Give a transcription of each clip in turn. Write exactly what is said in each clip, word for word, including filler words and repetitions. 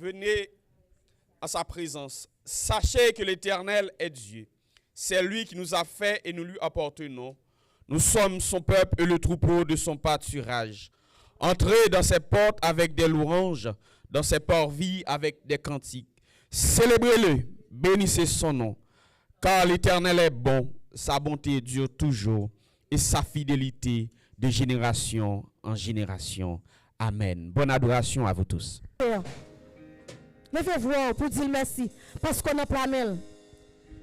Venez à sa présence. Sachez que l'Éternel est Dieu. C'est lui qui nous a fait et nous lui appartenons. Nous sommes son peuple et le troupeau de son pâturage. Entrez dans ses portes avec des louanges, dans ses parvis avec des cantiques. Célébrez-le, bénissez son nom, car l'Éternel est bon, sa bonté dure toujours, et sa fidélité de génération en génération. Amen. Bonne adoration à vous tous. Leve vwa w pou di l mèsi, paske w nan pla men l.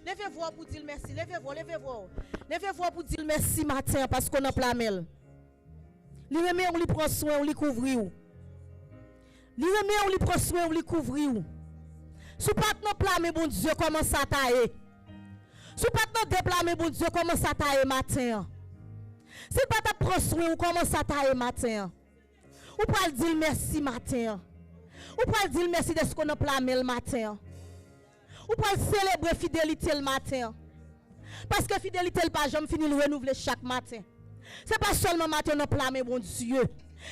Leve vwa w pou di l mèsi. Leve vwa w, leve vwa w. Leve vwa w pou di l mèsi maten an, paske w nan pla men l. Li renmen w, li pran swen w, li kouvri w. Li renmen w, li pran swen w, li kouvri w. Si w pa t nan pla men Bondye, kòman sa ta ye? Si w pa t nan de pla men Bondye, kòman sa ta ye maten an? Si l pa t ap pran swen w, kòman sa ta ye maten an? Ou pral di l mèsi maten an. Ou pral di l mèsi dèske w nan pla men l maten an. Ou pral selebre fidelite l maten an. Paske fidelite l pa janm fini, l renouvle chak maten. Se pa sèlman maten w nan pla men Bondye.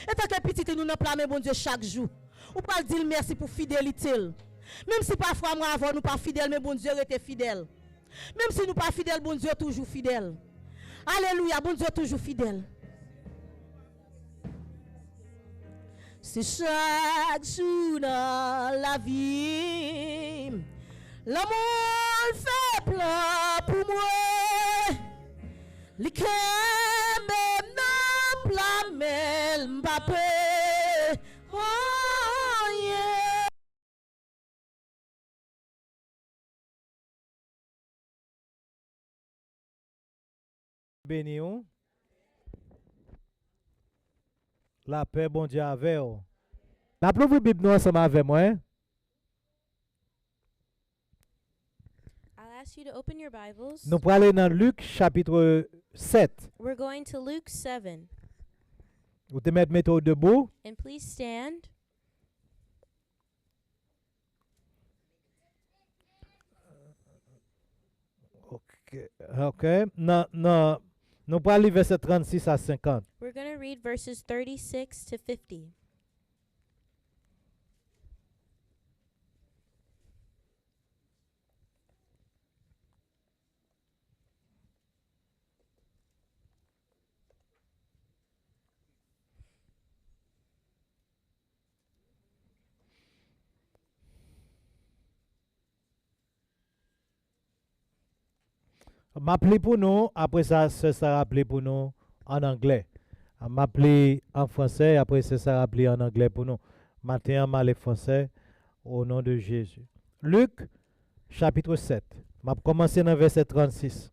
Antanke pitit li, nou nan pla men Bondye chak jou. Ou pral di l mèsi pou fidelite l. Menm si pafwa mwen avè w nou pa fidèl, men Bondye rete fidèl. Menm si nou pa fidèl, Bondye toujou fidèl. Alelouya, Bondye toujou fidèl. Se chak jou nan lavi m, lanmou l fè plan pou mwen. Li kenbe m nan pla men l, m pa pè anyen. Beni w. Lapè Bondye avè w. N ap louvri Bib nou ansanm avè mwen. I'll ask you to open your Bibles. Nou prale nan Lik chapit sèt. We're going to Luke seven. Ou te mèt mete w debou. And please stand. Ok, ok. Nan, nan, nou pral li vèsè trannsis a senkant. We're going to read verses thirty-six to fifty. M ap li pou nou, apre sa, sè Sara ap li pou nou ann anglè. M ap li an fransè, apre sè Sara ap li ann anglè pou nou. Maten an, m ale fransè, au nom de Jésus. Lik, chapit sèt. M ap kòmanse nan vèsè trannsis.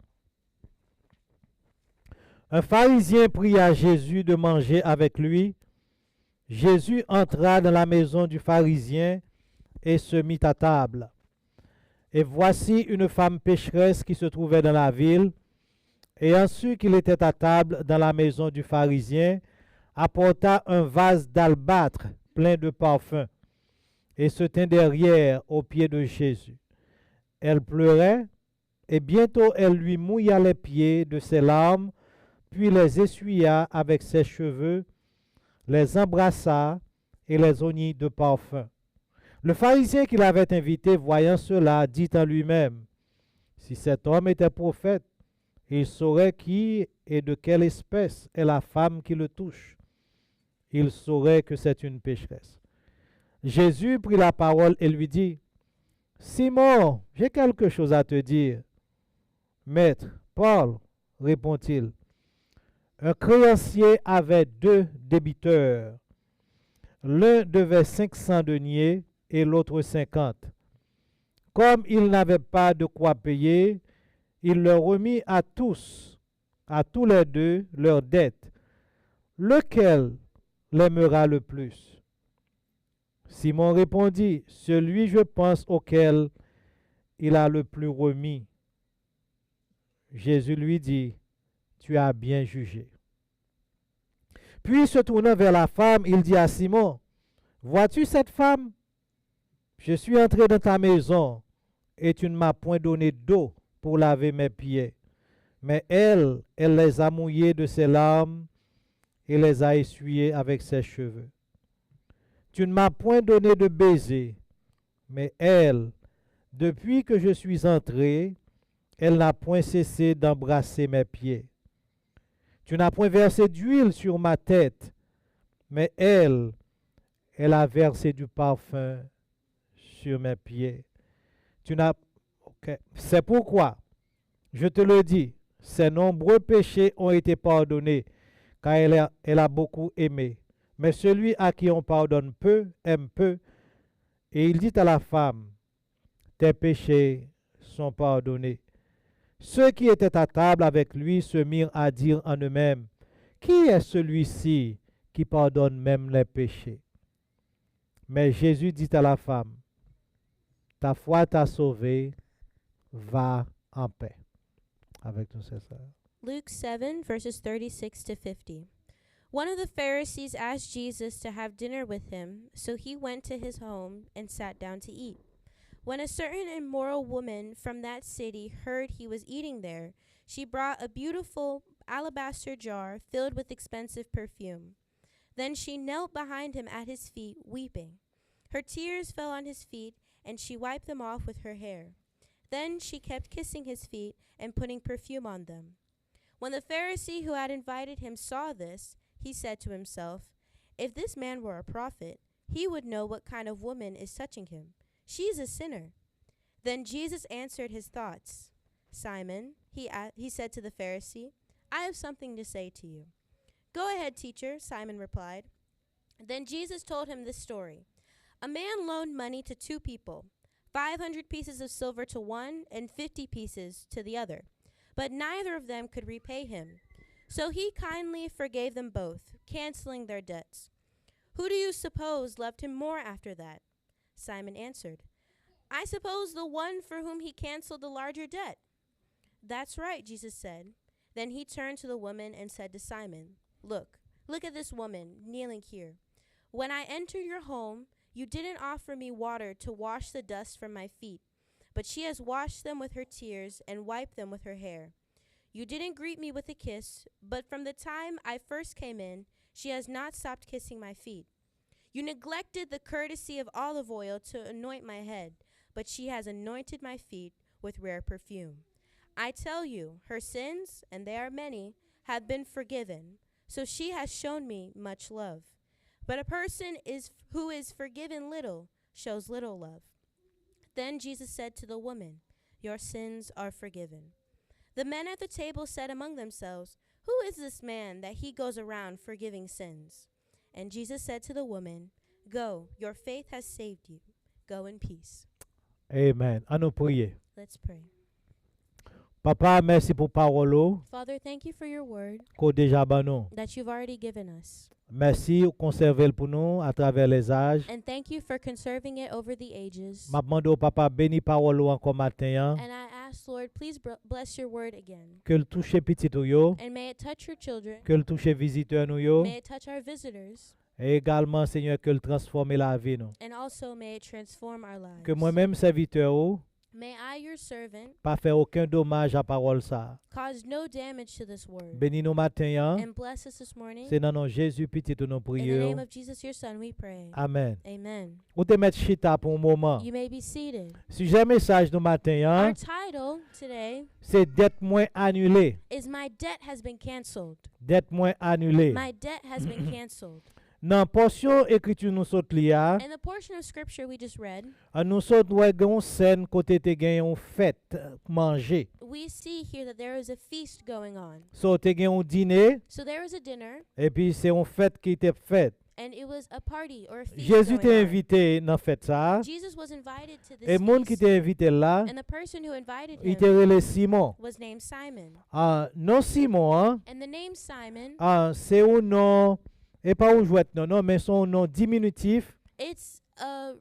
Un pharisien pria Jésus de manger avec lui. Jésus entra dans la maison du pharisien et se mit à table. Et voici une femme pécheresse qui se trouvait dans la ville, ayant su qu'il était à table dans la maison du pharisien, apporta un vase d'albâtre plein de parfums et se tint derrière aux pieds de Jésus. Elle pleurait, et bientôt elle lui mouilla les pieds de ses larmes, puis les essuya avec ses cheveux, les embrassa et les oignit de parfum. Le pharisien qui l'avait invité, voyant cela, dit en lui-même, si cet homme était prophète, il saurait qui et de quelle espèce est la femme qui le touche. Il saurait que c'est une pécheresse. Jésus prit la parole et lui dit, Simon, j'ai quelque chose à te dire. Maître, parle, répond-il. Un créancier avait deux débiteurs. L'un devait cinq cents deniers et l'autre cinquante. Comme ils n'avaient pas de quoi payer, il leur remit à tous, à tous les deux, leurs dettes. Lequel l'aimera le plus? Simon répondit, celui, je pense, auquel il a le plus remis. Jésus lui dit, tu as bien jugé. Puis, se tournant vers la femme, il dit à Simon, vois-tu cette femme? Je suis entré dans ta maison et tu ne m'as point donné d'eau pour laver mes pieds. Mais elle, elle les a mouillés de ses larmes et les a essuyés avec ses cheveux. Tu ne m'as point donné de baiser, Mais elle, depuis que je suis entré, elle n'a point cessé d'embrasser mes pieds. Tu n'as point versé d'huile sur ma tête, mais elle, elle a versé du parfum sur mes pieds. Tu n'as, ok. C'est pourquoi, je te le dis, ses nombreux péchés ont été pardonnés, car elle a, elle a beaucoup aimé. Mais celui à qui on pardonne peu, aime peu. Et il dit à la femme, tes péchés sont pardonnés. Ceux qui étaient à table avec lui se mirent à dire en eux-mêmes, qui est celui-ci qui pardonne même les péchés? Mais Jésus dit à la femme, ta foi t'a sauvée, va en paix. Avec nous, c'est ça. Luke seven, verses thirty-six to fifty. One of the Pharisees asked Jesus to have dinner with him, so he went to his home and sat down to eat. When a certain immoral woman from that city heard he was eating there, she brought a beautiful alabaster jar filled with expensive perfume. Then she knelt behind him at his feet, weeping. Her tears fell on his feet, and she wiped them off with her hair. Then she kept kissing his feet and putting perfume on them. When the Pharisee who had invited him saw this, he said to himself, if this man were a prophet, he would know what kind of woman is touching him. She is a sinner. Then Jesus answered his thoughts. Simon, he, a- he said to the Pharisee, I have something to say to you. Go ahead, teacher, Simon replied. Then Jesus told him this story. A man loaned money to two people, five hundred pieces of silver to one and fifty pieces to the other. But neither of them could repay him. So he kindly forgave them both, canceling their debts. Who do you suppose loved him more after that? Simon answered, I suppose the one for whom he canceled the larger debt. That's right, Jesus said. Then he turned to the woman and said to Simon, look, look at this woman kneeling here. When I entered your home, you didn't offer me water to wash the dust from my feet, but she has washed them with her tears and wiped them with her hair. You didn't greet me with a kiss, but from the time I first came in, she has not stopped kissing my feet. You neglected the courtesy of olive oil to anoint my head, but she has anointed my feet with rare perfume. I tell you, her sins, and they are many, have been forgiven, so she has shown me much love. But a person is who is forgiven little shows little love. Then Jesus said to the woman, your sins are forgiven. The men at the table said among themselves, who is this man that he goes around forgiving sins? And Jesus said to the woman, go, your faith has saved you. Go in peace. Amen. Ann nou priye. Let's pray. Papa, mèsi pou pawòl ou Father, thank you for your word ke w deja ban nou. That you've already given us. Mèsi ou konsève l pou nou atravè lèzaj. And thank you for conserving it over the ages. M ap mande w, Papa, beni pawòl ou ankò maten an. And I ask, Lord, please br- bless your word again. Ke l touche pitit ou yo. And may it touch your children. Ke l touche vizitè nou yo. May it touch our visitors. E egalman, Senyè, ke l transfòme lavi nou. And also may it transform our lives. Ke mwen menm, sèvitè ou, May I, your servant, pa fè okenn domaj a pawòl sa a. Cause no damage to this word. Beni nou maten an. And bless us this morning. Se nan non Jezi, Pitit ou, nou priye w. In the name of Jesus, your Son, we pray. Amèn. Amen. Ou te mèt chita pou yon moman. You may be seated. Sijè mesaj nou maten an, our title today, se dèt mwen anile. Is my debt has been canceled. Dèt mwen anile. My debt has been canceled. Nan pòsyon ekriti nou sot li a, In the portion of scripture we just read, a, nou sot wè gen yon sèn kote te gen yon fèt, manje. We see here that there is a feast going on. So, te gen yon dine, So there is a dinner, epi se yon fèt ki te fèt. And it was a party or a feast Jezi te going on. Envite nan fèt sa a. Jesus was invited to this E moun ki feast, te envite l la, and the person who invited li te him rele Simon. Was named Simon. A, non Simon an, And the name Simon, a, se yon non, e pa yon jwèt non, non, men se yon non diminitif. It's a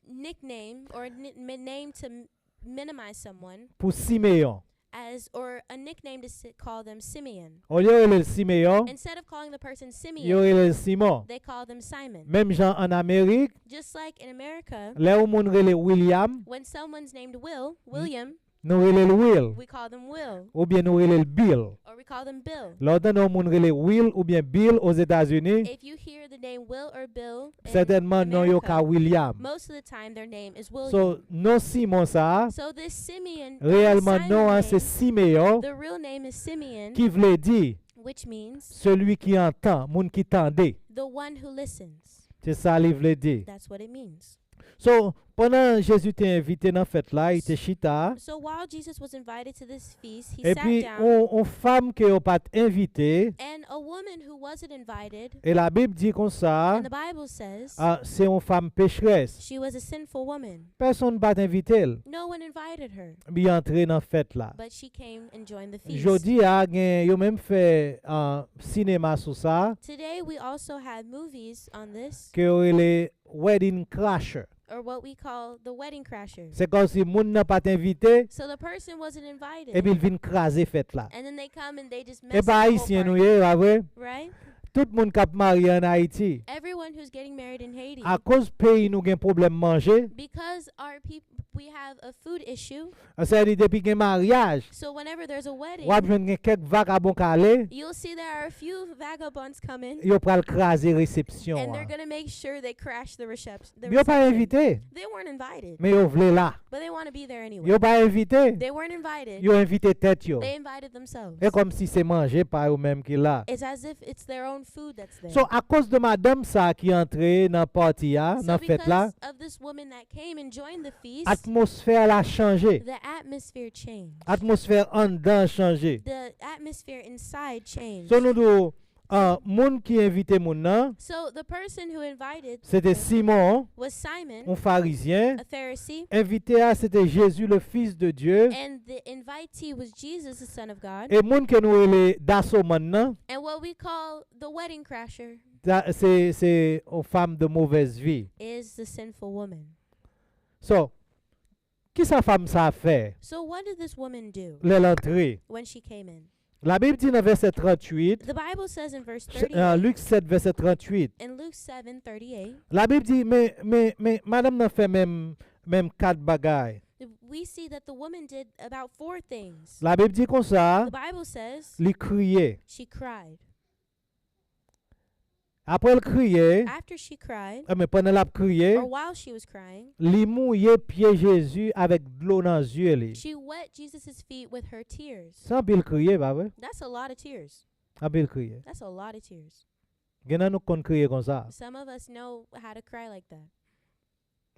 nickname or a ni- ma- name to m- minimize someone Pou Simeyon. As or a nickname to si- call them Simeon. Olye yo rele l Simeyon, Instead of calling the person yo Simeon, rele l Simon. They call them Simon. Menm jan ann Amerik, Just like in America, lè yon moun rele William, when someone's named Will, William, Nou rele l Will. We call them Will. Oubyen nou rele l Bill. Or we call them Bill. Lè w tande yon moun rele Will oubyen Bill Ozetazini, If you hear the name Will or Bill, in sètènman non yo ka America, William. Most of the time their name is William. So, non Simon sa a, So this Simeon, reyèlman Simon non an se name, Simeyon, The real name is Simeon, ki vle di, which means celui qui entend, moun ki tande. The one who listens. Se sa li vle di. That's what it means. So, pandan Jezi te envite nan fèt la, li te chita. So while Jesus was invited to this feast, he Epi, sat down, yon, yon fanm ke yo pa t envite, and a woman who wasn't invited, e Labib di konsa, and the Bible says, ah, se yon fanm pechrès. She was a sinful woman. Pèsonn pa t envite l. No one invited her, Li antre nan fèt la. But she came and joined the feast. Jodi a, gen, yo menm fè ah, sinema sou sa, Today we also have movies on this, ke yo rele Wedding Crasher. Or what we call the wedding crashers. Se kòmsi moun nan pa t envite, So the person wasn't invited. Epi l vin kraze fèt la. And then they come and they just mess E up pa the whole Ayisyen party. Nou ye, pa vre? Right? Tout moun k ap marye ann Ayiti. Everyone who's getting married in Haiti. Akoz peyi nou gen pwoblèm manje, Because our people, we have a food issue. Sa vle di depi gen maryaj, So whenever there's a wedding, w ap jwenn gen kèk vakabon k ale, you'll see there are a few vagabonds coming, yo pral kraze resepsyon and they're an. Gonna make sure they crash the reception. Yo pa envite, They weren't invited, men yo vle la. But they want to be there anyway. Yo pa envite, They weren't invited. Yo envite tèt yo. They invited themselves. E kòmsi se manje pa yo menm ki la. It's as if it's their own food that's there. So, akoz de madanm sa ki antre nan pati a, So nan fèt la, because of this woman that came and joined the feast, atmosfè la chanje. The atmosphere changed. Atmosfè anndan chanje. The atmosphere inside changed. So, nou di w, ah, moun ki envite moun nan, So the person who invited se te Simon, was Simon, yon farizyen. A Pharisee, Envite a, se te Jezi, le Fils de Dieu. And the invitee was Jesus, the Son of God. E moun ke nou rele dasomann nan, And what we call the wedding crasher, da- se, se yon fanm de mauvaise vie. Is the sinful woman. So, kisa fanm sa fè? So what did this woman do? Lè l antre? When she came in? Labib di nan vèsè tranntuit, The Bible says in verse ch- ah, thirty-eight, Lik sèt vèsè tranntuit, in Luke seven thirty-eight, Labib di, men, men, men, madanm nan fè menm, menm kat bagay. th- we see that the woman did about four things. Labib di konsa, The Bible says li kriye. She cried. Apre l kriye, After she cried, eh, men pandan l ap kriye, or while she was crying, li mouye pye Jezi avèk dlo nan zye li. She wet Jesus' feet with her tears. Se anpil kriye, pa vre? That's a lot of tears. Anpil kriye. That's a lot of tears. Gen nan nou k konn kriye konsa. Some of us know how to cry like that.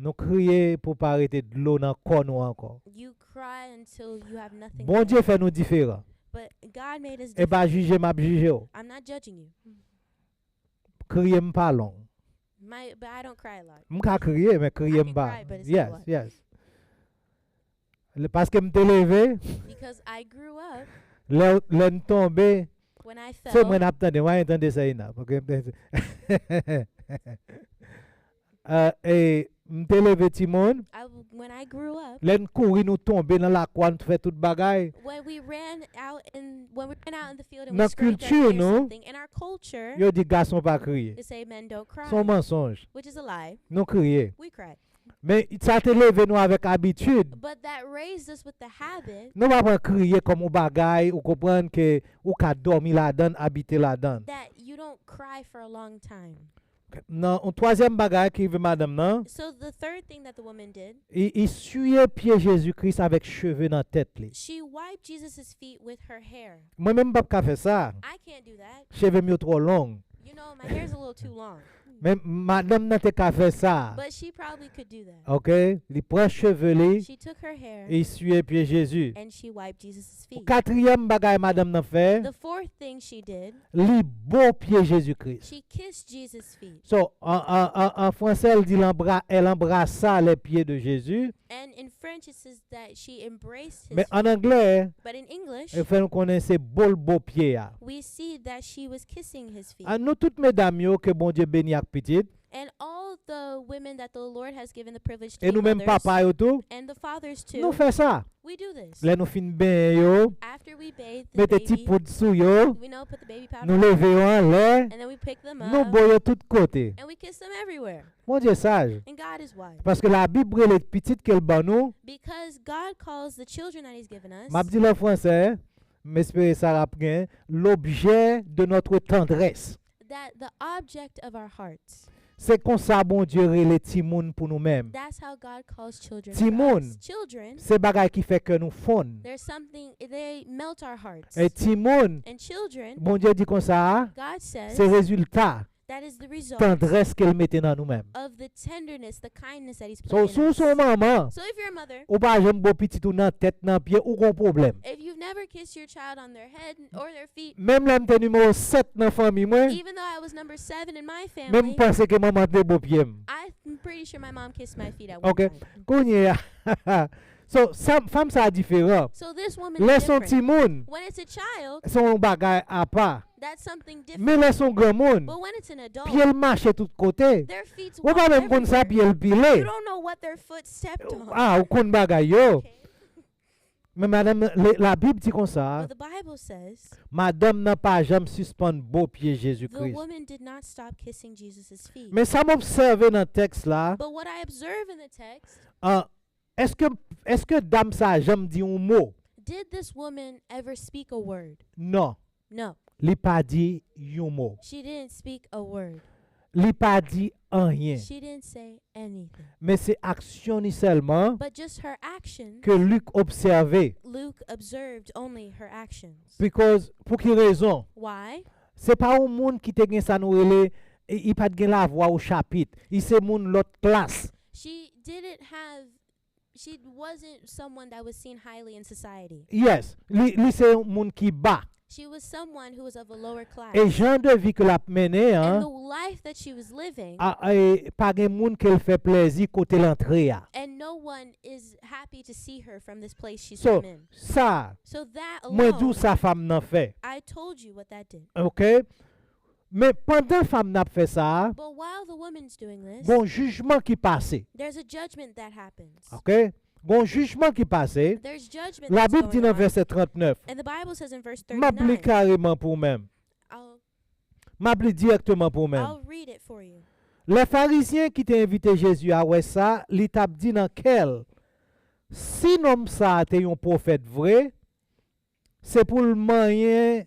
Nou kriye pou pa rete dlo nan kò nou ankò. You cry until you have nothing Bondye left. Fè nou diferan. But God made us E pa different. Jije m ap jije w. I'm not judging you. Kriye m pa long. My, but I don't cry a lot. M ka kriye, men kriye I m can pa. Cry, but it's Yes, not a lot. Yes. Le- Paske m te leve, Because I grew up, lè, lè n tonbe, when I fell, se mwen n ap tande, mwen tande sa ina. Ok, m te- Ah, e, m te leve timoun, I, when I grew up, lè n kouri nou tonbe nan lakwa, n fè tout bagay. When we ran out in when we ran out in the field and Nan we scraped our kilti knee or nou, something, in our culture, Yo di gason pa kriye. They say men don't cry. Se yon mansonj. Which is a lie. Nou kriye. We cry. Men sa te leve nou avèk abitid. But that raised us with the habit. Nou pa pran kriye kòm yon bagay, ou konprann ke ou ka dòmi ladan, abite ladan. That you don't cry for a long time. Nan yon twazyèm bagay ki rive madanm nan, So the third thing that the woman did, li, li siye pye Jezi Kris avèk cheve nan tèt li. She wiped Jesus' feet with her hair. Mwen menm m p ap ka fè sa. I can't do that. Cheve m yo twò long. You know, my hair's a little too long. Men madanm nan te ka fè sa. But she probably could do that. Ok? Li pran cheve li, She took her hair li siye pye Jezi. And she wiped Jesus' feet. Katriyèm bagay madanm nan fè, The fourth thing she did, li bo pye Jezi Kris. She kissed Jesus' feet. So, an, an, an, an fransè, l di l anbra, elle embrassa les pieds de Jésus. And in French, it says that she embraced his Men feet. An anglè, But in English, e fè n konnen se bo l bo pye a. We see that she was kissing his feet. A nou tout medam yo, ke Bondye beni ak pitit. And all the women that the Lord has given the privilege to E be nou menm mothers, papa yo tou, and the fathers nou too, fè sa. We do this. Lè nou fin benyen yo, After we bathe the mete ti baby, poud sou yo, we know, put the baby powder nou on, leve yo anlè, and then we pick them nou up, bo yo tout kote. And we kiss them everywhere. Bondye saj. And God is wise. Paske Labib rele pitit ke l ban nou, Because God calls the children that He's given us, m ap di l an fransè, m espere Sara ap gen, l'objet de notre tendresse. That the object of our hearts. Se konsa Bondye rele timoun pou nou menm. That's how God calls children. Timoun, Children, se bagay ki fè kè nou fonn. There's something, they melt our hearts. E timoun, And children, Bondye di konsa, God says, se rezilta that is the result tandrès ke l mete nan nou menm. Of the tenderness, the kindness that He's put So, in si w us. Se yon manman, So if you're a mother, ou pa janm bo pitit ou nan tèt, nan pye, ou gon pwoblèm. If you've never kissed your child on their head or their feet, Menm lè m te nimewo sèt nan fanmi mwen, even though I was number seven in my men m family, panse ke manman te bo pye m. I'm pretty sure my mom kissed my feet at one Ok. Time. Kounye a. So, sa, fanm sa a diferan. So this woman Lè is se yon different. Timoun, When it's a child, se yon bagay apa. That's something different. Men lè se yon granmoun, But when it's an adult, pye l mache tout kote. Their feet Ou pa walk menm konn sa everywhere. Pye l pile. You don't know what their foot stepped on. Ah, ou konn bagay yo. Okay. Men madanm, le- Labib di konsa, But the Bible says madanm nan pa janm sispann bo pye Jezi the Kris. Woman did not stop kissing Jesus' feet. Men sa m obsève nan tèks la, But what I observe in the text, ah, èske, èske dam sa a janm di yon mo? Did this woman ever speak a word? Non. No. Li pa di yon mo. She didn't speak a word. Li pa di anyen. She didn't say anything. Men se aksyon ni sèlman But just her actions ke Lik obsève. Luke observed only her actions. Because, pou ki rezon? Why? Se pa yon moun ki te gen sa nou rele, i, i pa t gen lavwa o chapit. I se moun lòt klas. She didn't have, she wasn't someone that was seen highly in society. Yes, li, li se yon moun ki ba. She was someone who was of a lower class. E jan de vi ke l ap mennen And an, the life that she was living, a, e, pa gen moun ke l fè plèzi kote l antre a. And no one is happy to see her from this place she's So, come in. Sa, So that mwen di w alone, sa fanm nan fè. I told you what that did. Ok? Men pandan fanm nan ap fè sa, But while the woman's doing this, gon jijman ki pase. There's a judgment that happens. Ok? Gon jijman ki pase. There's judgment that's Labib di going nan on. Vèsè trannèf. And the Bible says in verse M ap li thirty-nine, kareman pou ou menm. I'll, M ap li dirèkteman pou ou menm. I'll read it for you. Lè Farizyen ki te envite Jezi a wè sa, li t ap di nan kè l, "Si nonm sa a te yon pwofèt vre, se pou l manyen,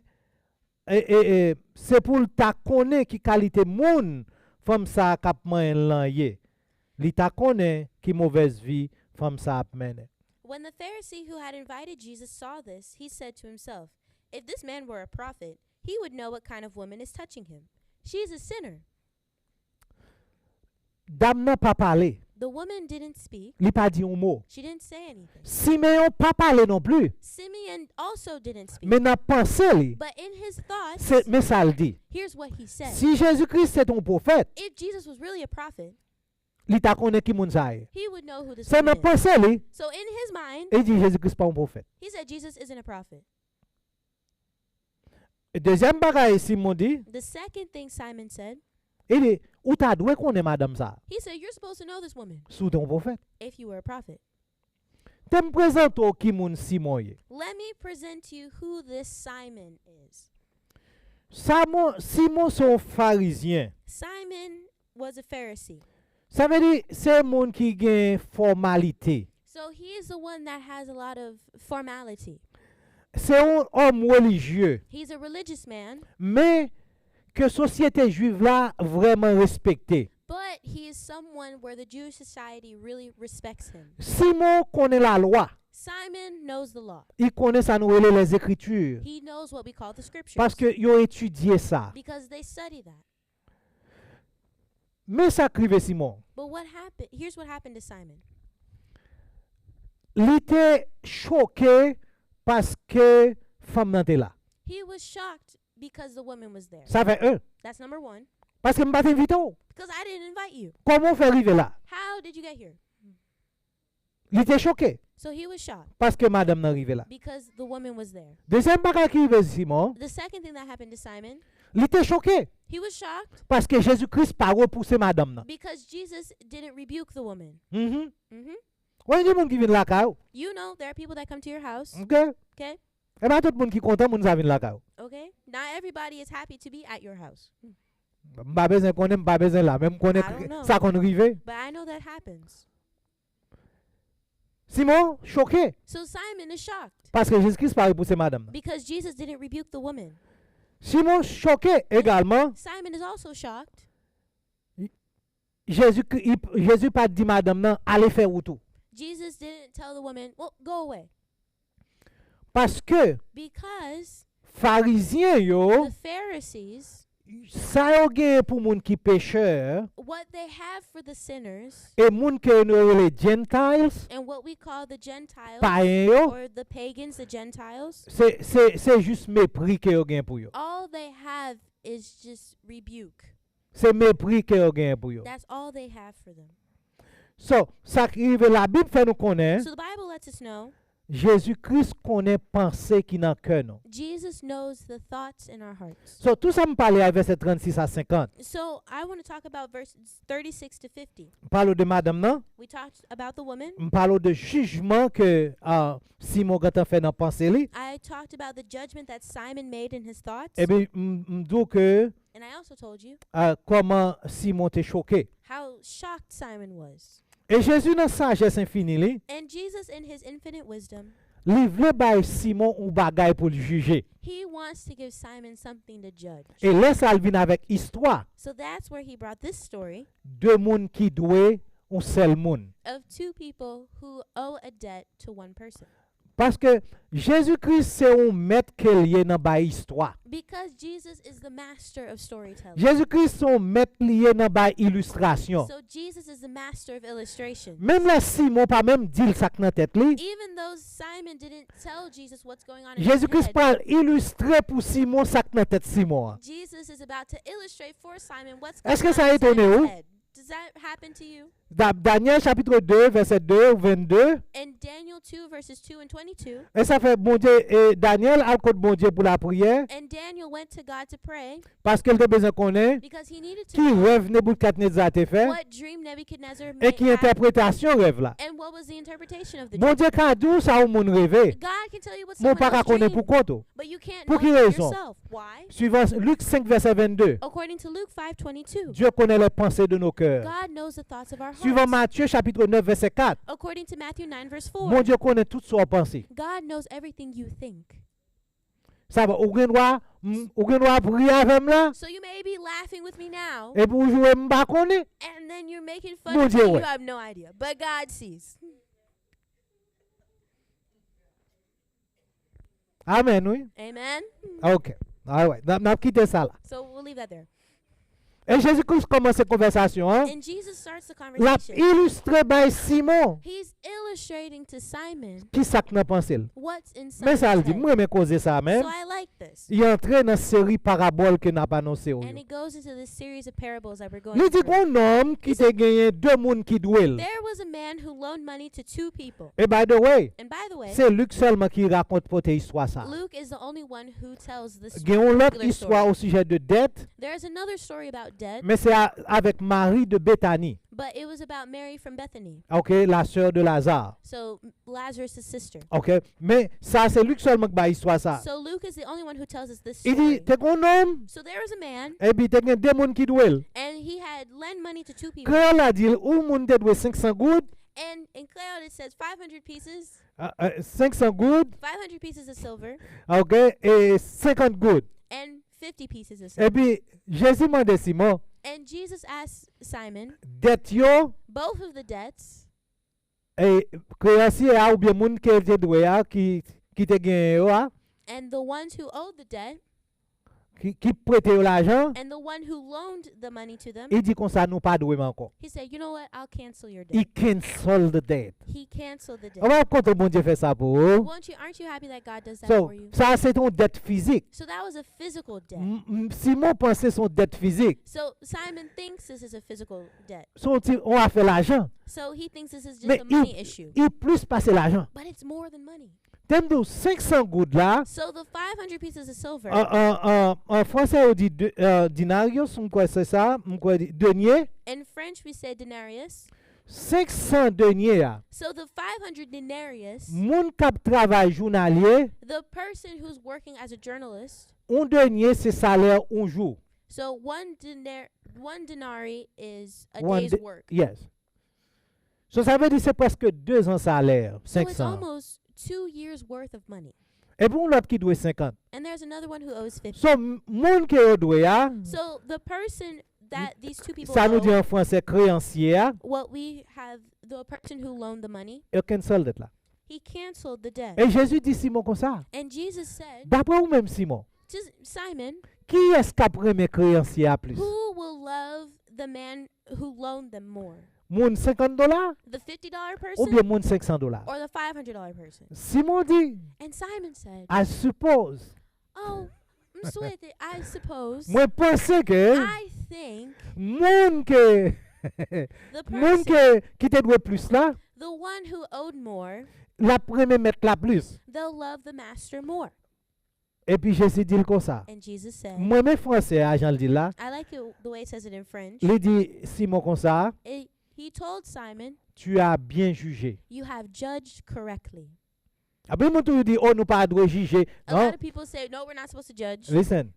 e, e, e, se pou l ta konnen ki kalite moun fanm sa a k ap manyen l lan ye. Li ta konnen ki movèz vi fanm sa a ap mennen." When the Pharisee who had invited Jesus saw this, he said to himself, "If this man were a prophet, he would know what kind of woman is touching him. She is a sinner." Dam nan pa pale. The woman didn't speak. Li pa di yon mo. She didn't say anything. Simeyon pa pale non pli. Simeon also didn't speak. Men nan panse li, But in his thoughts, se, men sa l di. Here's what he said. Si Jezi Kris se t yon pwofèt, If Jesus was really a prophet, li ta konnen ki moun sa ye. He would know who this Se woman nan is. Panse li, So in his mind, li di Jezi Kris pa yon pwofèt. He said Jesus isn't a prophet. Dezyèm bagay Simon di, The second thing Simon said, li di, "Ou ta dwe konnen madanm sa a, he said, "You're supposed to know this woman si w te yon pwofèt." If you were a prophet." Te m prezante w ki moun Simon ye. Let me present to you who this Simon is. Samon, Simon se yon Farizyen. Simon was a Pharisee. Sa vle di, se moun ki gen fòmalite. So he is the one that has a lot of formality. Se yon òm relijye. He's a religious man, Men ke sosyete jwiv la vrèman respekte. But he is someone where the Jewish society really respects him. Simon konnen lalwa. Simon knows the law. Li konnen sa nou rele lèzekriti. He knows what we call the scriptures. Paske yo etidye sa. Because they study that. Men sa k rive Simon. But what happened? Here's what happened to Simon. Li te choke paske fanm nan te la. He was shocked because the woman was there. Sa fè en. That's number one. Paske m pa t envite w. Because I didn't invite you. Kòman w fè rive la? How did you get here? Li te choke. So he was shocked Paske madanm nan rive la. Because the woman was there. Dezyèm bagay ki rive Simon, The second thing that happened to Simon, Li te choke. He was shocked Paske Jezi Kris pa repouse madanm nan. Because Jesus didn't rebuke the woman. Mhm. Hmm. Wè, gen moun ki vin lakay ou. You know, there are people that come to your house. Ok? Okay? E pa tout moun ki kontan moun sa vin lakay ou. Okay? Not everybody is happy to be at your house. M pa bezwen konnen, m pa bezwen la. Men m konnen I don't know. Sa konn rive. But I know that happens. Simon choke. So Simon is shocked Paske Jezi Kris pa repouse madanm nan. Because Jesus didn't rebuke the woman. Simon choke egalman. Simon is also shocked. Jezi, Kri- li- Jezi pa di madanm nan, "Ale fè wout ou." Jesus didn't tell the woman, "Well, go away." Paske Because Farizyen yo, the Pharisees, sa yo genyen pou moun ki pechè, what they have for the sinners e moun ke nou rele Gentiles, and what we call the Gentiles payen yo, or the pagans, the Gentiles, se, se, se jis mepri ke yo gen pou yo. All they have is just rebuke. Se mepri ke yo gen pou yo. That's all they have for them. So, sa ki rive Labib fè nou konnen, So the Bible lets us know Jezi Kris konnen panse ki nan kè nou. Jesus knows the thoughts in our hearts. So, tou sa m pale a vèsè trannsis a senkant. So I want to talk about verses thirty-six to fifty. M pale w de madanm nan, We talked about the woman. M pale w de jijman ke ah, Simon gentan fè nan panse li. I talked about the judgment that Simon made in his thoughts. Epi m, m di w ke And I also told you ah, kòman Simon te choke. How shocked Simon was. E Jezi nan sajès enfini li, And Jesus, in his infinite wisdom, li vle bay Simon yon bagay pou l jije. He wants to give Simon something to judge. E lè sa l vin avèk istwa So that's where he brought this story de moun ki dwe yon sèl moun. Of two people who owe a debt to one person. Paske Jezi Kris se yon mèt ke l ye nan bay istwa. Because Jesus is the master of storytelling. Jezi Kris se yon mèt li ye nan bay ilistrasyon. So Jesus is the master of illustration. Menm lè Simon pa menm di l sa k nan tèt li, Even though Simon didn't tell Jesus what's going on in his Jezi Kris head, pral ilistre pou Simon sa k nan tèt Simon an. Jesus is about to illustrate for Simon what's Èske going sa on etone in ou? Simon's head. Does that happen to you? Da- Danyèl chapit de, vèsè de, vennde. In Daniel two, verses two and twenty-two, E sa fè Bondye, e Danyèl al kot Bondye pou lapriyè. And Daniel went to God to pray Paske l te bezwen konnen because he needed to ki know rèv Nebukadnezar te fè what dream Nebuchadnezzar e ki had entèpretasyon rèv la. And what was the interpretation of the dream. Bondye ka di w sa yon moun reve, God can tell you what men w someone pa ka else konnen pou dreamed, kont ou. But you can't Pou know ki for rezon? Yourself. Why? Suivan Lik senk vèsè vennde, According to Luke five twenty-two, Dieu connaît les pensées de nos cœurs. God knows the thoughts of our Suivan hearts. Matye chapit nèf vèsè kat, According to Matthew nine, verse four, Bondye konnen tout sa w panse. God knows everything you think. Sa va, ou gen dwa, m- ou gen dwa ap ri avè m la, So you may be laughing with me now, epi ou jwe m pa konnen. And then you're making fun Bondye of me. Wè. You have no idea. But God sees. Amen, wi. Amen. Ok. Alright. N ap, n ap kite sa la. So we'll leave that there. E Jezi Kris kòmanse konvèsasyon an. And Jesus starts the L ap conversation. Ilistre bay Simon He's illustrating to Simon ki sa k nan panse l. What's in Men sa l Simon's di, m head. Renmen koze sa a menm. So I like this. Li antre nan seri parabòl ke n ap anonse w And yo. It goes into this series of parables that we're going Li di through. Yon nonm ki te genyen de moun ki dwe l. There was a man who loaned money to two people. E by the way, And by the way, se Lik sèlman ki rakonte pote istwa sa. Luke is the only one who tells this Gen yon lòt particular istwa story. O sijè de dèt, There's another story about debt, men se a- avèk Mari de Betani. But it was about Mary from Bethany. Ok, la sœur de Lazare. So Lazarus' sister. Ok, men sa se Lik sèlman ki bay istwa sa. So Luke is the only one who tells us this Li di, story. Te gen yon nonm, So there was a man, epi te gen de moun ki dwe l. And he had lent money to two people. Kreyòl la di, yon moun te dwe senk san goud, And in Creole it says five hundred pieces, ah, ah, senk san goud, five hundred pieces of silver, ok, e senkant goud. And fifty pieces of silver. Epi Jezi mande Simon, And Jesus asked Simon, Dèt yo, Both of the debts, e, kreyansye a oubyen moun ke l te dwe a, ki, ki te genyen yo a, And the ones who owed the debt, ki, ki prete yo lajan, And the one who loaned the money to them, li di konsa, Nou pa dwe m ankò. He said, You know what? I'll cancel your He debt. Cancel the debt. He canceled the debt. Ou pa kontan Bondye fè sa pou ou. Won't you, aren't you happy that God does that So, for you? Sa se te yon dèt fizik. So that was a physical debt. M- m- Simon panse se yon dèt fizik. So Simon thinks this is a physical debt. Se yon ti, yon afè lajan. So he thinks this is just Men a money li, issue. Li plis pase lajan. But it's more than money. Te m di w senk san goud la, So the five hundred pieces of silver. an, an, an, an fransè yo di de, euh, denarius, m kwè se sa, m kwè di denier. In French, we say denarius. Senk san denier a, So the five hundred denarius, moun k ap travay jounalye, the person who's working as a journalist, yon denier se salè yon jou. So one denar- one denarii is a One day's de- work. Yes. So sa vle di se prèske de zan salè, So it's senk san. Almost two years worth of money. Epi yon lòt ki dwe senkant. And there's another one who owes fifty. So m- moun ke yo dwe a, So the person that these two people sa nou di owe, an fransè kreyansye a, what we have, the person who loaned the money, yo cancel dèt la. He canceled the debt. E Jezi di Simon konsa, And Jesus said "Daprè ou menm Simon, to Simon, kiyès k ap renmen kreyansye a plis? Who will love the man who loaned them more? Moun senkant dola The fifty dollar person oubyen moun senk san dola?" Or the five hundred dollar person? Simon di, And Simon said, "I suppose." Oh, m swete, I suppose. Mwen panse ke I think moun ke the moun person, ke ki te dwe plis la, the one who owed more, l ap renmen mèt la plis. They'll love the master more. Epi Jezi di l konsa. And Jesus said, M renmen fransè a, jan l di l la. I like it the way it says it in French. Li di Simon konsa, It, he told Simon, "Tu as bien jugé." You have judged correctly. Apre moun toujou di, "Oh, nou pa dwe jije." A lot Non, of people say, No, we're not supposed to judge. Listen,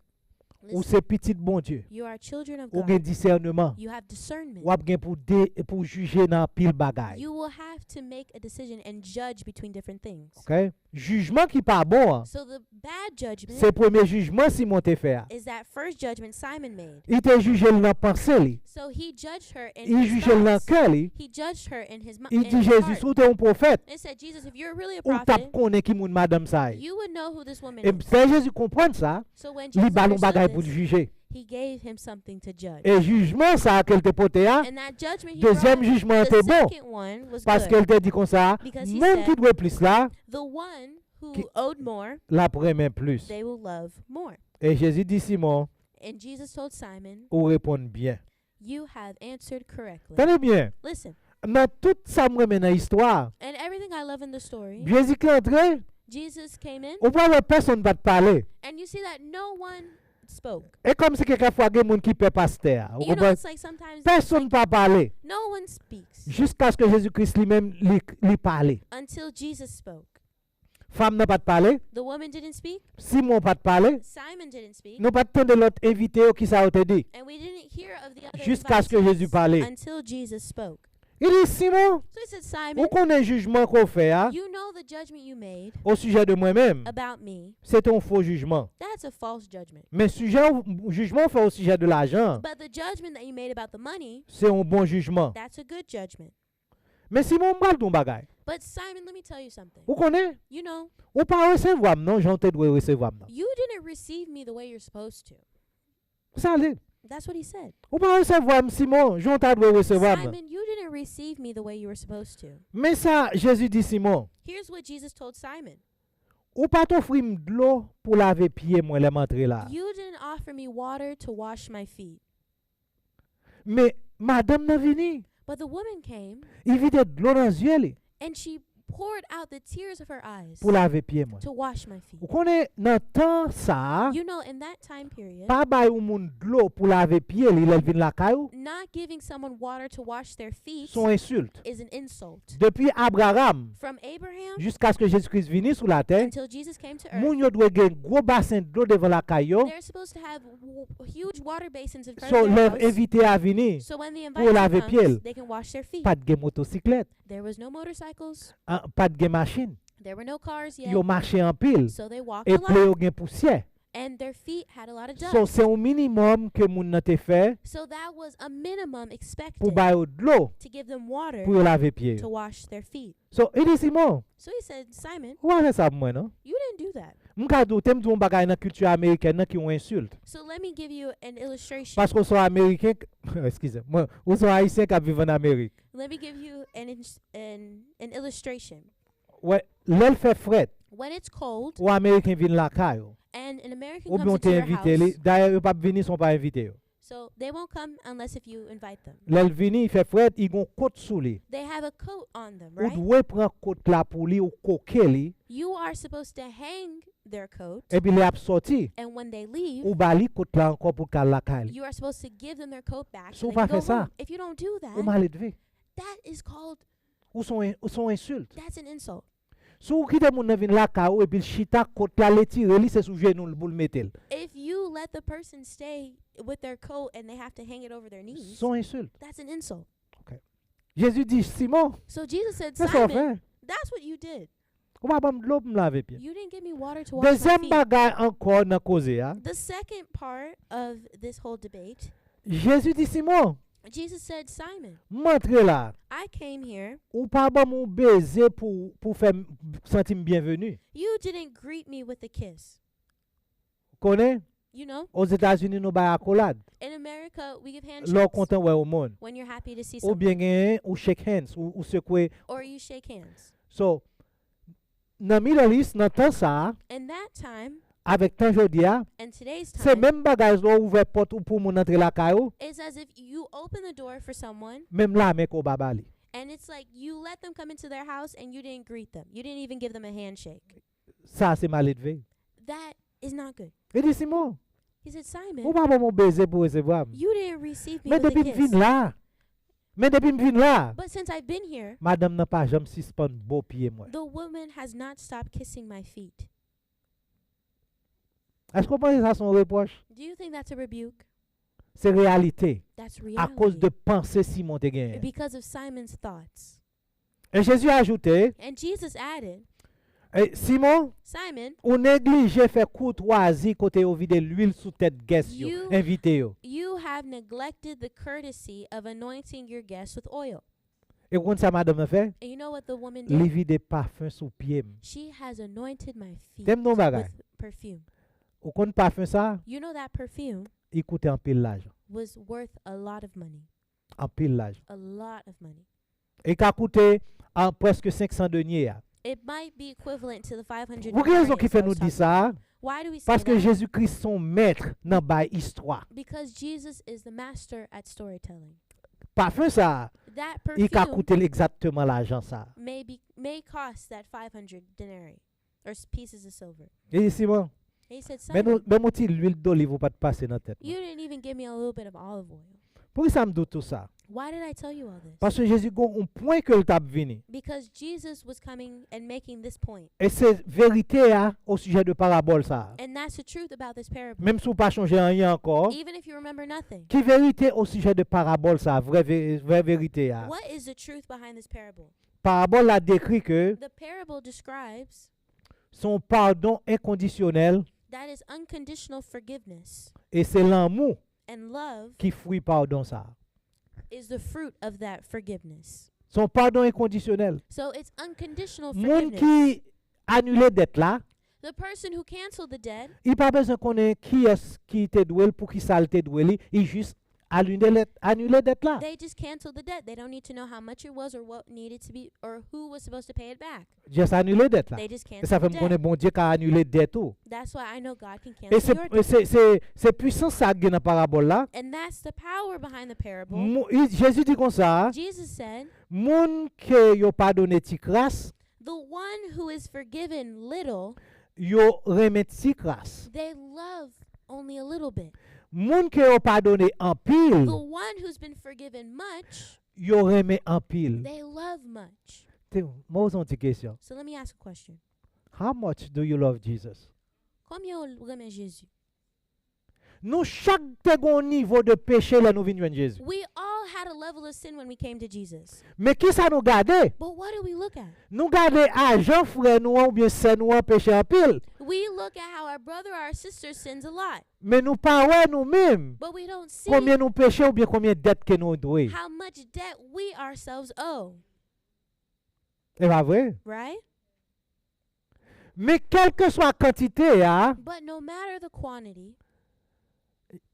ou Listen, se pitit Bondye. You are children of Ou God. Gen disèneman. You have discernment. W ap gen pou, de, pou jije nan anpil bagay. You will have to make a decision and judge between different things. Ok? Jijman ki pa bon an, So the bad judgment se premye jijman Simon te fè a. Is that first judgment Simon made. Li te jije l nan panse li. So he judged her in Li his jije l nan thoughts. Kè li. He judged her in his mi- Li in di, his "Jezi, heart. Si w te yon pwofèt, And said, Jesus, if you're really a ou t ap prophet, konnen ki moun madanm sa ye." You would know who this woman E is. Pè Jezi konprann sa, So when li Jesus ba l yon bagay understood pou l this, jije. He gave him something to judge. E jijman sa ke l te pote a, And that judgment he dezyèm brought, jijman an the te bon. Second one was Paske l good. Te di konsa, Because he "Moun said, ki dwe plis la, The one who ki- owed more, l ap renmen plis." They will love more. E Jezi di Simon, And Jesus told Simon, "Ou reponn byen." You have answered correctly. Tande byen, Listen, nan tout sa m renmen nan istwa, and everything I love in the story, Jezi ki antre, Jesus came in, ou pa wè pèsonn pa t pale. And you see that no one spoke. E kòmsi kèkèfwa gen moun ki pè pastè a. Ou You know, konprann? It's like sometimes it's Pèsonn like pa pale. No one speaks Jiskaske Jezi Kris li menm, li, li pale. Until Jesus spoke. Fanm nan pa t pale. The woman didn't speak. Simon pa t pale. Simon didn't speak. Nou pa t tande lòt envite yo, kisa yo te di. And we didn't hear of the other Jiskaske invitees Jezi pale. Until Jesus spoke. Li di, "Simon, So he said, ou Simon, konnen jijman ke w fè a you know the judgment you made o sijè de mwen menm, about me. Se te yon fo jijman. That's a false judgment. Men sijè, jijman w fè o sijè de lajan, But the judgment that you made about the money, se yon bon jijman. That's a good judgment. Men Simon, m pral di w yon bagay. But Simon, let me tell you something. Ou konnen, You know, ou pa resevwa m non, jan w te dwe resevwa m nan. You didn't receive me the way you're supposed to. Sa li. That's what he said. Ou pa resevwa m, Simon, jan w ta dwe resevwa m nan. Simon, you didn't receive me the way you were supposed to. Men sa Jezi di Simon. Here's what Jesus told Simon. Ou pa t ofri m dlo pou lave pye mwen lè m antre la. You didn't offer me water to wash my feet. Men madanm nan vini. But the woman came. Li vide dlo nan zye li. And she poured out the tears of her eyes. Pou lave pye mwen. To wash my feet. Ou konnen nan tan sa a, You know, in that time period, pa bay yon moun dlo pou lave pye li lè l vin lakay ou, not giving someone water to wash their feet se yon ensilt. Is an insult. Depi Abraram, From Abraham jiskaske Jezi Kris vini sou latè, until Jesus came to earth, moun yo dwe gen gwo basen dlo devan lakay yo. They're supposed to have w- huge water basins in front So, of their lè house. Envite a vini, So when the pou lave invite pye l. Comes, they can wash their feet. Pa t gen motosiklèt. There was no motorcycles. Ah, pa t gen machin. There were no cars yet. Yo mache anpil. So they walked E a pye yo lot. Gen pousyè. And their feet had a lot of dust. So, se yon minimòm ke moun nan te fè. So that was a minimum expected. Pou ba yo dlo. To give them water. Pou yo lave pye yo. To wash their feet. So, li di Simon. So he said, Simon, Ou pa fè sa pou mwen non. You didn't do that. M ka di w, te m di w yon bagay nan kilti amerikèn nan ki yon ensilt. So let me give you an illustration. Paske w se yon Ameriken, eskize mwen, ou se yon Ayisyen k ap viv an Amerik. Let me give you an, ins- an, an illustration. Wè, lè l fè frèt, When it's cold, yon Ameriken vin lakay ou, and an American oubyen comes w into te your envite li, house, dayè yo p ap vini san w pa envite yo. So they won't come unless if you invite them. Lè l vini, fè frèt, li gon kot sou li. They have a coat on them, Ou right? dwe pran kot la pou li, ou koke li. You are supposed to hang their coat, Epi lè ap sòti, and when they leave, ou ba li kot la ankò pou l ka lakay li. You are supposed to give them their coat back Si so w they pa can fè go sa, home. If you don't do Ou that, maledve. That is called, Ou se yon, ou se yon ensilt. That's an insult. Si w kite moun nan vin lakay ou epi l chita, kot la l etire li, se sou jenou l pou l mete l. If you let the person stay with their coat and they have to hang it over their knees, Se yon ensilt. That's an insult. Jezi di, Simon, So Jesus said, se sa w Simon, fè. That's what you did. Ou pa ban m dlo pou m lave pye. You didn't give me water to wash my Dezyèm feet. Bagay ankò nan koze a, The second part of this whole debate, Jezi di, Simon, Jesus said, Simon, m antre la, I came here. Ou pa ban m yon beze pou, pou fè m santi m byenveni. You didn't greet me with a kiss. Konnen, You know, Ozetazini nou bay akolad. In America, we give Lè w handshakes kontan wè yon moun. When you're happy to see Oubyen someone. Genyen, ou shake hands, ou, ou sekwe. Or you shake hands. So, nan Middle East, nan tan sa a, In that time, avèk tan jodi a, and today's se time, menm bagay lè w ouvè pòt ou pou moun antre lakay ou, it's as if you open the door for someone, menm lamen ke w pa ba li. And it's like you let them come into their house and you didn't greet them. You didn't even give them a handshake. Sa se maledve. That is not good. Li di, Simon, He said, Simon, ou pa ban m yon beze pou resevwa m. You didn't receive me Men with a depi m kiss. Vin la, men depi m vin la, But since I've been here, madanm nan pa janm sispann bo pye mwen. The woman has not stopped kissing my feet. Èske w panse sa se yon repwòch? Do you think that's a rebuke? Se reyalite. That's Akoz reality. De panse Simon te genyen. Because of Simon's thoughts. E Jezi ajoute, And Jesus added, e, Simon, Simon, ou neglije fè koutwazi kote yo vide lwil sou tèt gès yo, You- envite yo. You have neglected the courtesy of anointing your guests with oil. E w konn sa madanm nan fè? And you know what the woman Li did? Vide pafen sou pye m. She has anointed my feet Tèm non bagay. With perfume. Ou konn pafen sa? You know that perfume Li koute anpil lajan. Was worth a lot of money. Anpil lajan. A lot of money. E ka koute an prèske senk san denye a. It might be equivalent to the five hundred Pou ki rezon ki fè nou di sa? Why do we say Paske that? Jezi Kris se yon mèt nan bay istwa. Because Jesus is the master at storytelling. Pafen sa, That li ka perfume koute l egzakteman lajan sa. May be, may cost that five hundred denarii or s- pieces of silver. Li di, Simon, And he said, men nou, Simon, men yon ti lwil doliv ou pa t pase nan tèt mwen. You didn't even give me a little bit of olive oil. Poukisa m di w tou sa? Why did I tell you all this? Paske Jezi gen yon pwen ke l t ap vini. Because Jesus was coming and making this point. E se verite a o sijè de parabòl sa a. And that's the truth about this parable. Menm si w pa chonje anyen ankò, Even if you remember nothing, ki verite o sijè de parabòl sa a, vrè, ve- vrè verite a? What is the truth behind this parable? Parabòl la dekri ke The parable describes se yon padon enkondisyonèl that is unconditional forgiveness. E se lanmou And love ki fwi padon sa a. Is the fruit of that forgiveness. Se yon padon enkondisyonèl. So it's unconditional Moun forgiveness. Ki anile dèt la, The person who canceled the debt, li pa bezwen konnen kiyès ki te dwe l, poukisa l te dwe li, li jis anile dèt, anile dèt la. They just canceled the debt. They don't need to know how much it was or what needed to be or who was supposed to pay it back. Just anile dèt la. They just E sa canceled fè the m konnen debt. Bondye ka anile dèt ou. That's why I know God can E se, cancel your e debt. se, se, se pwisans sa k gen nan parabòl la. And that's the power behind the parable. Mo- i- Jezi di konsa, Jesus said, Moun ke yo padone ti kras, The one who is forgiven little, yo renmen ti kras. They love only a little bit. Moun ke yo padone anpil, The one who's been forgiven much, yo renmen anpil. They love much. Te, mwen poze yon ti kesyon. So let me ask a question. How much do you love Jesus? Konbyen w renmen Jezi? Nou chak te gen yon nivo de peche lè nou vin jwenn Jezi. We all had a level of sin when we came to Jesus. Men kisa nou gade? But what do we look at? Nou gade ajan frè nou an oubyen sè nou an peche anpil. We look at how our brother or our sister sins a lot. Men nou pa wè nou menm. But we don't see Konbyen nou peche oubyen konbyen dèt ke nou dwe. How much debt we ourselves owe. E pa vre? Right? Men kèlkeswa kantite a, But no matter the quantity,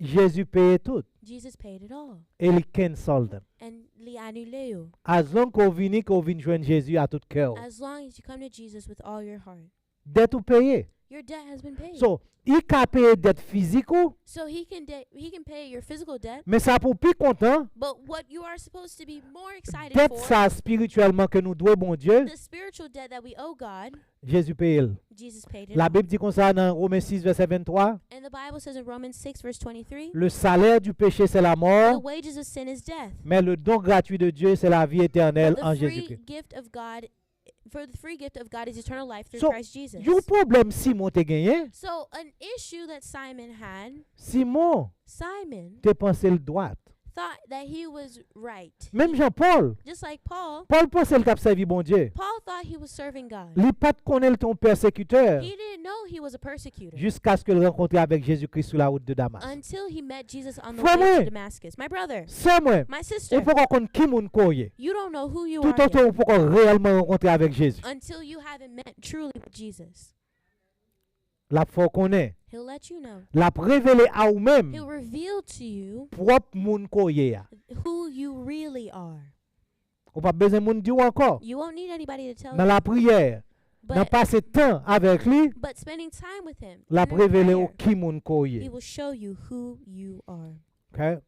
Jezi peye tout. Jesus paid it all. E li cancel them. And li anile yo. As long ke w vini, ke w vin jwenn Jezi a tout kè w. As long as you come to Jesus with all your heart. Dèt ou peye. Your debt has been paid. So, li ka peye dèt fizik ou, So he can de- he can pay your physical debt, men sa pou w pi kontan, but what you are supposed to be more excited dèt for, sa espirityèlman ke nou dwe Bondye, the spiritual debt that we owe God, Jezi peye l. Jesus paid it off. Labib di konsa nan Women sis vèsè vennntwa, And the Bible says in Romans six verse twenty-three, le salaire du péché c'est la the mort, wages of sin is death, mais le don gratuit de Dieu c'est la vie but éternelle en the free Jésus-Christ. Gift of God, for the free gift of God is eternal life through So, Christ Jesus. Yon pwoblèm Simon te genyen, So an issue that Simon had, Simon Simon te panse l dwat. Thought that he was right. Menm jan Pòl, Just like Paul, Pòl panse l t ap sèvi Bondye. Paul thought he was serving God. Li pa t konnen l te yon pèsekitè He didn't know he was a persecutor jiskaske l rankontre avèk Jezi Kris sou la wout de Damas. Until he met Jesus on the Frè way mwen, to Damascus. My brother, sè mwen, my ou sister, poko konn ki moun ke w ye. You don't know who you Tout are otan yet ou poko reyèlman rankontre avèk Jezi. Until you haven't met truly with Jesus. L ap fè w konnen. He'll let you know. L ap revele a ou menm He'll reveal to you pwòp moun ke w ye a. Who you really are. Ou p ap bezwen moun di w ankò. You won't need anybody to tell Nan you. Lapriyè, nan But, pase tan avèk li, but spending time with him, l ap in revele w prayer, ki moun ke w he ye. Will show you who you are. Ok?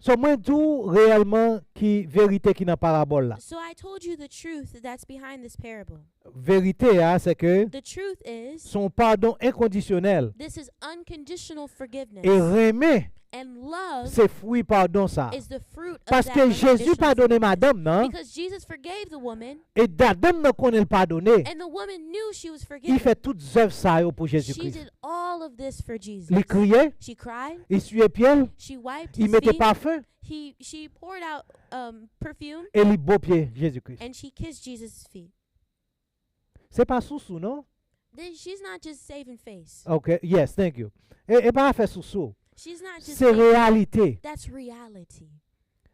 So, mwen di w reyèlman ki verite ki nan parabòl la. So I told you the truth that's behind this parable. Verite a, se ke The truth is, se yon padon enkondisyonèl. This is unconditional forgiveness. E renmen, And love se fwi padon sa. Is the fruit of Paske that Jezi unconditional padone forgiveness. Madanm nan, Because Jesus forgave the woman, e madanm nan konnen l padone. And the woman knew she was Li forgiven. Fè tout zèv sa yo pou Jezi She Kris. Did all of this for Jesus. Li kriye, She cried. Li siye pye l, She wiped li his mete feet. Pafen, He, she poured out um, perfume. E li bo pye Jezi Kris. And she kissed Jesus' feet. Se pa sousou, non? They, she's not just saving face. Ok, yes, thank you. E, e pa afè sousou. She's not just Se reyalite. That's reality.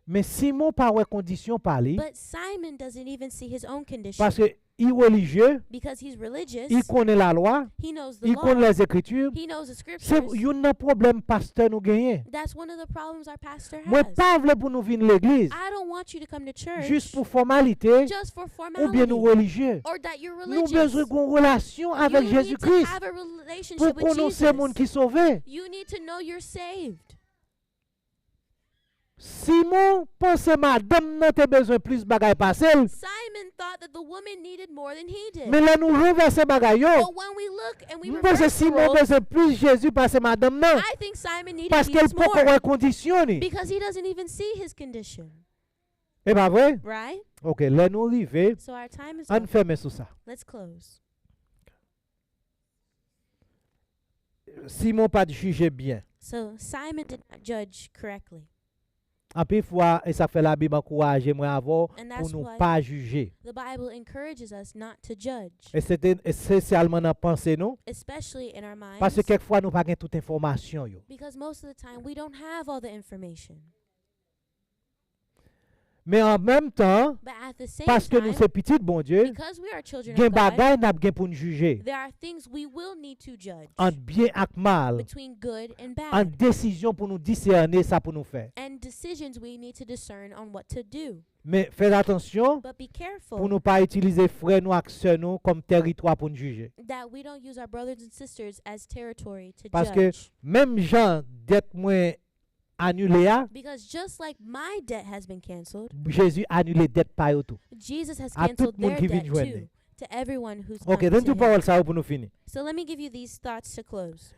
Men Simon pa wè kondisyon pa li. But Simon doesn't even see his own condition. Paske li relijye. Because he's religious. Li konnen lalwa. He knows the Li law. Konnen lèzekritir. He knows the Se scriptures. Youn nan pwoblèm pastè nou genyen. That's one of the problems our pastor has. Mwen pa vle pou nou vin legliz. I don't want you to come to church. Jis pou fòmalite. Just for Oubyen nou formality. Relijye. Or that you're Nou religious. Bezwen gen yon relasyon avèk Jezi Kris. Pou konnen w se moun ki sove. You need to know you're saved. Simon panse madanm nan te bezwen plis bagay pase l. Simon thought that the woman needed more than he did. Men lè nou ranvèse bagay yo, But when we look and we m panse reverse the Simon roles, bezwen plis Jezi pase madanm nan. I think Simon needed Paske l Jesus poko more. Wè kondisyon li. Because he doesn't even see his condition. E pa vre? Right? Ok, lè nou rive, So our time is ann up. Fèmen sou sa. Let's close. Simon pa t jije byen. So Simon did not judge correctly. Anpil fwa, e sa k fè Labib ankouraje mwen avè w And pou that's nou why pa jije. The Bible encourages us not to judge. E se te- espesyalman nan panse nou, Especially in our minds. Paske kèk fwa nou pa gen tout enfòmasyon yo. Because most of the time we don't have all the information. Men an menm tan, But at the same paske nou time, se pitit Bondye, because we are children gen of God, bagay n ap gen pou n jije. There are things we will need to judge Ant byen ak mal, between good and ant bad, desizyon pou nou disène sa pou nou fè. And decisions we need to discern on what to do. Men fè atansyon But be pou careful nou pa itilize frè nou ak sè nou kòm tèritwa pou n jije. That we don't use our brothers and sisters as territory to Paske judge. Menm jan dèt mwen anile a, Because just like my debt has been canceled, Jezi anile dèt pa yo tou. Jesus has A tout canceled moun their ki vin debt jwenn too, li. To everyone who's Ok, come dan to tou him. Pawòl sa yo pou nou fini. So let me give you these thoughts to close.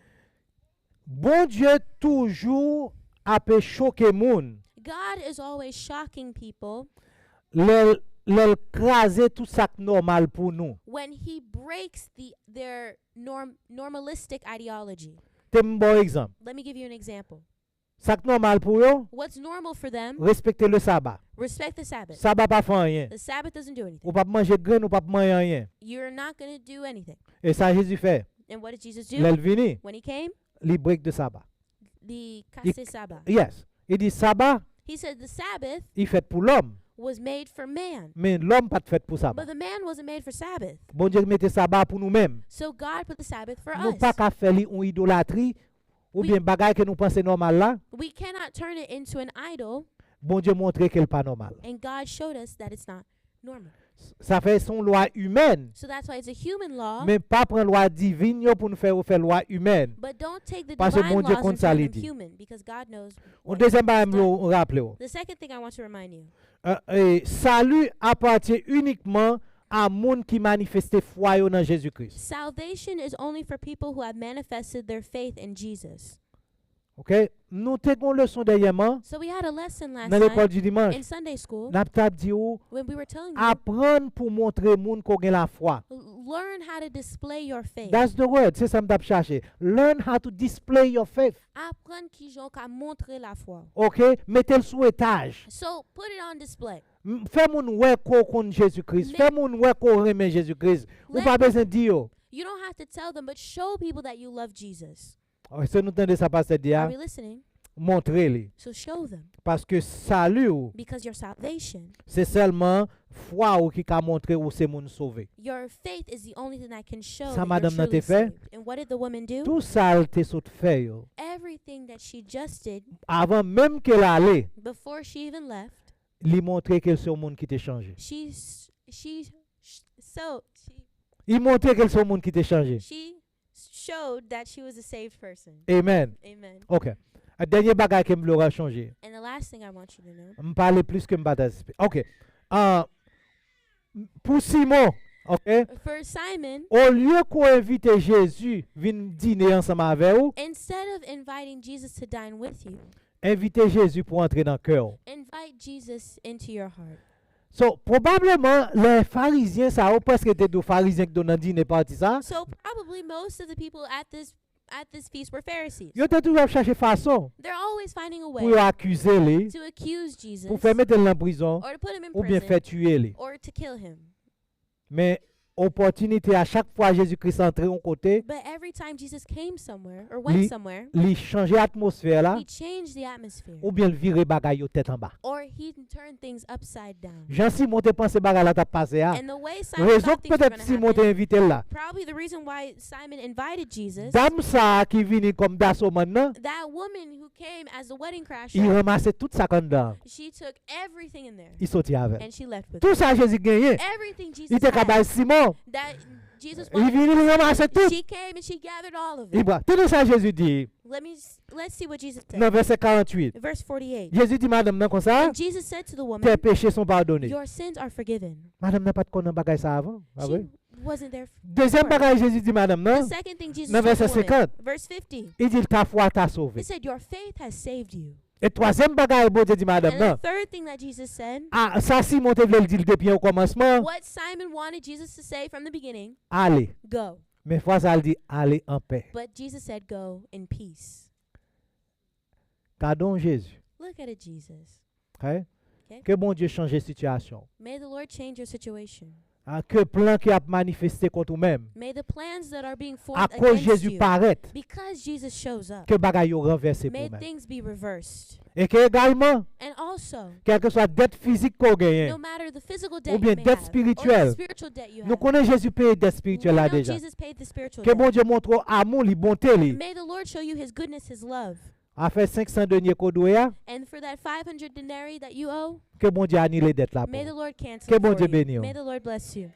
Bondye toujou ape choke moun. God is always shocking people Lè l- lè l kraze tout sa k nòmal pou nou. When he breaks the, their norm, normalistic ideology. Te m ba w egzanp. Let me give you an example. Sa k nòmal pou yo, What's normal for them, respekte le saba. Respect the Sabbath. Saba pa fè anyen. The Sabbath doesn't do anything. Ou p ap manje grenn, ou p ap manyen anyen. You're not going to do anything. E sa Jezi fè. And what did Jesus do? Lè l vini, When he came, li break the saba. Li Li- kase saba. Yes. Li di saba, He said the Sabbath li fèt pou lòm. Was made for man. Men lòm pa t fèt pou saba. But the man wasn't made for Sabbath. Bondye mete saba pou nou menm. So God put the Sabbath for Nou us. Pa ka fè li yon idolatri oubyen bagay ke nou panse nòmal la. We cannot turn it into an idol. Bondye montre ke l pa nòmal. And God showed us that it's not normal. Sa fè se yon lwa imèn. So that's why it's a human law. Men pa pran lwa divin yo pou n fè yo fè lwa imèn. But don't take the divine laws and turn them human, because God knows what is best. Yon dezyèm bagay m vle w raple w. The second thing I want to remind you. Euh, eh, sali apatyen inikman a moun ki manifeste fwa yo nan Jezi Kris. Salvation is only for people who have manifested their faith in Jesus. Ok? Nou te gen yon leson dènyèman. So we had a lesson last night. Nan lekòl di dimanch. In Sunday school. N ap t ap di w, when we were telling you, aprann pou montre moun ke w gen lafwa. L- learn how to display your faith. That's the word. Se sa m t ap chache. Learn how to display your faith. Aprann kijan w ka montre lafwa w. Ok? Mete l sou etaj. So put it on display. M- Fè moun wè ke w konn Jezi Kris. Fè moun wè ke w renmen Jezi Kris. Ou pa bezwen di yo. You don't have to tell them, but show people that you love Jesus. Èske nou tande sa pastè di a? Are we listening? Montre li. So show them. Paske sali w, because your salvation, se sèlman fwa w ki ka montre ou se moun sove. Your faith is the only thing that can show that you're truly saved. Sa madanm nan te fè? And what did the woman do? Tou sa l te sot fè yo, everything that she just did, avan menm ke l ale, before she even left, li montre ke l se yon moun ki te chanje. She s- she sh- so she Li montre ke l se yon moun ki te chanje. She showed that she was a saved person. Amen. Amen. Ok. A dènye bagay ke m vle w chonje. And the last thing I want you to know. M pale plis ke m pa t antizipe. Ok. Ah, pou Simon, ok? For Simon, olye ke w envite Jezi vin dine ansanm avè w, instead of inviting Jesus to dine with you, envite Jezi pou antre nan kè w. Invite Jesus into your heart. So, pwobableman, lè Farizyen sa yo, prèske te di w Farizyen ki te nan dine pati sa. So probably most of the people at this at this feast were Pharisees. Yo te toujou ap chache fason. They're always finding a way, pou yo akize li, to accuse Jesus, pou fè mete l nan prizon, or to put him in prison, oubyen fè tiye li. Or to kill him. Men opòtinite a, chak fwa Jezi Kris antre yon kote, but every time Jesus came somewhere or went li, somewhere, li chanje atmosfè la, he changed the atmosphere, oubyen l vire bagay yo tèt anba. Or he turned things upside down. Jan Simon te panse bagay la t ap pase a, and the way Simon thought things were gonna happen, rezon k petèt Simon te envite l la, probably the reason why Simon invited Jesus, dam sa a ki vini kòm dasomann nan, that woman who came as the wedding crasher, li ranmase tout sa k anndan an. She took everything in there. Li soti avè l. And she left with it. Tout sa Jezi genyen, everything Jesus had, li te ka bay Simon. That Jesus wanted. Li vini, li ranmase tout. She came and she gathered all of it. Li pran. Tande sa Jezi di. Let me s- let's see what Jesus said. Nan vèsè karannwit. Verse forty-eight. Jezi di madanm nan konsa, and Jesus said to the woman, tes péchés sont pardonnés. Your sins are forgiven. Madanm nan pa t konn nan bagay sa avan, pa vre? She wasn't there f- Dezyèm before. Bagay Jezi di madanm nan, the second thing Jesus told the woman, nan vèsè senkant, verse fifty, li di, ta foi t'a sauvé. He said, your faith has saved you. E twazyèm bagay Bondye di madanm nan, and the third thing that Jesus said, a, sa Simon te vle l di l depi o kòmansman, what Simon wanted Jesus to say from the beginning, ale. Go. Men fwa sa a l di, ale an pè. But Jesus said, go in peace. Gade yon Jezi. Look at a Jesus. Ok? Ok? Ke Bondye chanje sitiyasyon w. May the Lord change your situation. A, ke plan ki ap manifeste kont ou menm, may the plans that are being formed akoz Jezi parèt, against you, because Jesus shows up, ke bagay yo ranvèse pou ou menm. May things be reversed. E ke egalman, and also, kèlkeswa dèt fizik ke w genyen, no matter the physical debt you may have, oubyen dèt espirityèl, or the spiritual debt you have, nou konnen Jezi peye dèt espirityèl la deja. We know Jesus paid the spiritual debt. Ke Bondye montre w amou li, bonte li. May the Lord show you his goodness, his love. Afè senk san denye ke w dwe a, and for that five hundred denarii that you owe, ke Bondye anile dèt la pou ou. May the Lord cancel it for you. Ke Bondye beni w. May the Lord bless you.